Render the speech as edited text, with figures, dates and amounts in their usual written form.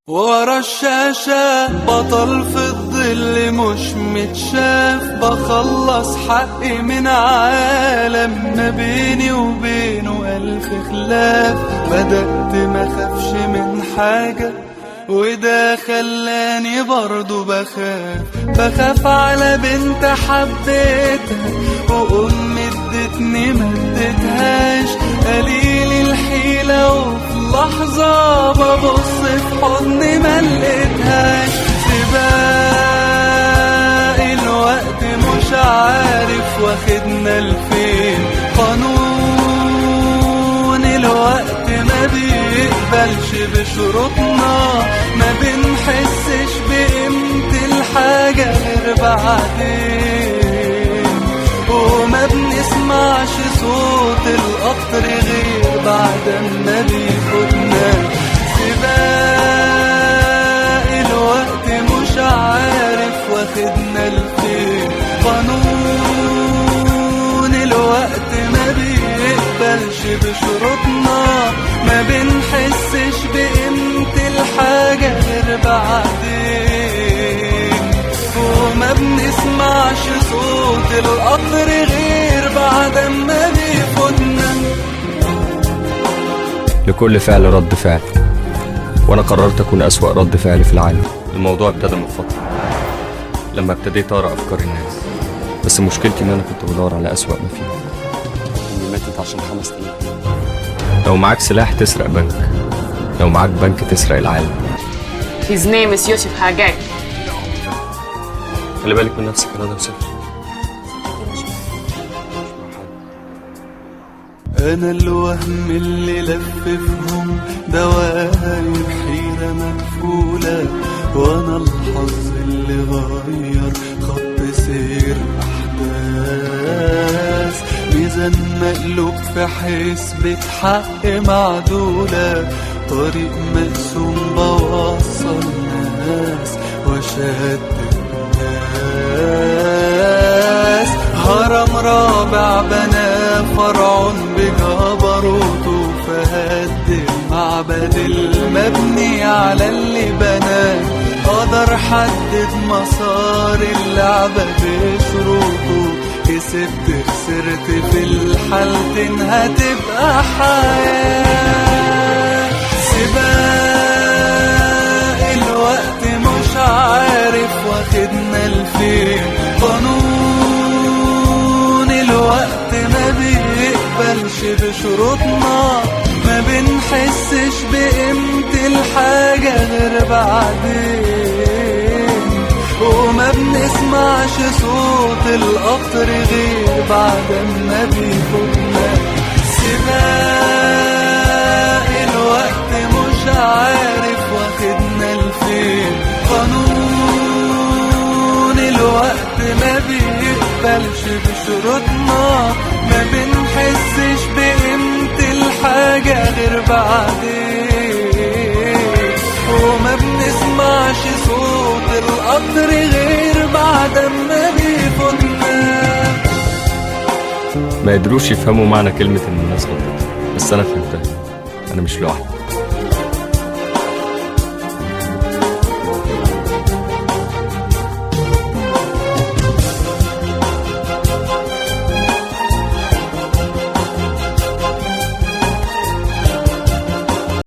ورا الشاشة بطل في الظل مش متشاف، بخلص حقي من عالم ما بيني وبينه ألف خلاف. بدأت ما خافش من حاجة وده خلاني برضو بخاف، بخاف على بنت حبيتها وأمي ادتني ما ادتهاش. قليل الحيلة وفي لحظة ببص في حضني ما لقيتهاش. سباق الوقت مش عارف واخدنا لفين، قانون الوقت ما بيقبلش بشروطنا، ما بنحسش بقيمة الحاجة غير بعدين، وما بنسمعش صوت القطر غير بعد ما بيفوتنا. سباق الوقت مش عارف واخدنا لفين، قانون الوقت ما بيقبلش بشروطنا، ما بنحسش بقيمة الحاجة غير بعدين، وما بنسمعش صوت القطر غير بعد ما بيفوتنا. لكل فعل رد فعل، وانا قررت اكون اسوأ رد فعل في العالم. الموضوع ابتدى من فترة لما ابتديت اقرا افكار الناس، بس مشكلتي ان انا كنت بدور على اسوأ ما فيهم. امي ماتت عشان 5000. لو معاك سلاح تسرق بنك، لو معاك بنك تسرق العالم. His name is Yusuf Hagag. خلي بالك من نفسك يا ندى وسافر. أنا الوهم اللي لففهم دواير حيرة مقفولة، وأنا الحظ اللي غير خط سير أحداث، ميزان مقلوب في حسبة حق معدولة، طريق مقسوم بوصل ناس وشتت ناس، هرم رابع بنى فرعون بجبروته، فهد المعبد المبني على اللي بناه، قدر حدد مسار اللعبة بشروطه، كسبت خسرت في الحالتين هتبقى حياة. سباق الوقت مش عارف واخدنا لفين، قانون الوقت ما بيقبلش بشروطنا، ما بنحسش بقيمة الحاجة غير بعدين، وما بنسمعش صوت القطر غير بعد ما بيفوتنا. سباق الوقت مش عارف واخدنا لفين، قانون الوقت ما بيقبلش بشروطنا، ما بنحسش بقيمة الحاجة غير بعدين، وما بنسمعش صوت القطر غير بعد ما بيفوتنا. ما قدروش يفهموا معنى كلمة إن الناس غلطت، بس أنا فهمتها. أنا مش لوحدي.